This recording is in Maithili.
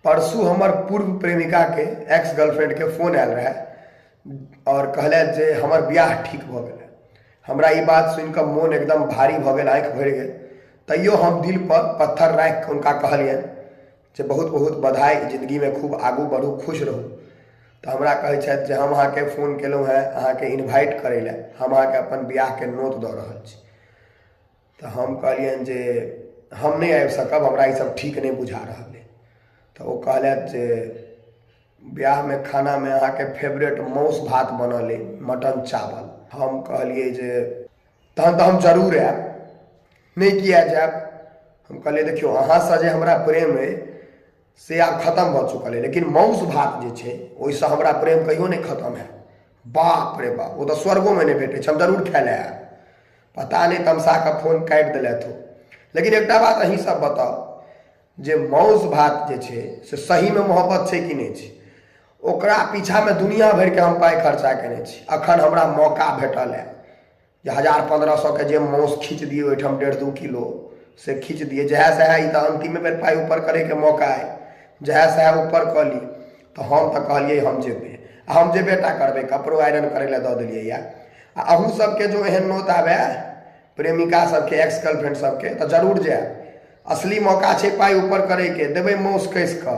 परसू हमर पूर्व प्रेमिकाके एक्स गर्लफ्रेंडके फोन आयल रहए आओर कहलथि जे हमर बियाह ठीक भऽ गेल। हमरा ई बात सुनिकऽ मोन एकदम भारी भऽ गेल, आँखि भरि गेल। तैयो हम दिलपर पत्थर राखिकऽ हुनका कहलियनि जे बहुत बहुत बधाइ, जिन्दगीमे खूब आगू बढ़ू, खुश रहू। तऽ हमरा कहै छथि जे हम अहाँके फोन केलहुँ हेँ अहाँके इन्वाइट करै लए, हम अहाँके अपन बियाहके नोत दऽ रहल छी। तऽ हम कहलियनि जे हम नहि आबि सकब, हमरा ईसभ ठीक नहि बुझा रहल अइ। तऽ ओ कहलथि जे बियाहमे खानामे अहाँके फेवरेट मासु भात बनल अइ, मटन चावल। हम कहलियै जे तहन तऽ हम जरूर आयब, नहि किया जायब। हम कहलियै देखियौ अहाँसँ जे हमरा प्रेम अइ से आब खतम भऽ चुकल अइ, लेकिन मासु भात जे छै ओहिसँ हमरा प्रेम कहियो नहि खतम हैत। बाप रे बाप, ओ तऽ स्वर्गोमे नहि भेटै छै, हम जरूर खाय लए आयब। पता नहि तमसा कऽ फोन काटि देलथि ओ। लेकिन एकटा बात अहीं सब बताउ जे मासु भात जे छै से सहीमे मोहब्बत छै कि नहि छै? ओकरा पीछामे दुनिया भरिके हम पाइ खर्चा केने छी। अखन हमरा मौका भेटल है जे 1000-1500 के जे मासु खींच दिए ओहिठाम 1.5-2 किलो से खींच दिए, जएह सएह ई तऽ अन्तिमे बेर पाइ ऊपर करैके मौका अइ, जएह सएह ऊपर कऽ ली। तऽ हम तऽ कहलियै हम जेबै, आ हम जेबे टा करबै। कपड़ो आयरन करै लए दऽ देलियै यऽ। आ अहूँ सबके जो एहन नोत आबए प्रेमिका सबके, एक्स गर्लफ्रेंड सबके, तऽ जरूर जायब। असली मौका छै पाइ ऊपर करैके, देबै मासु कसि कऽ।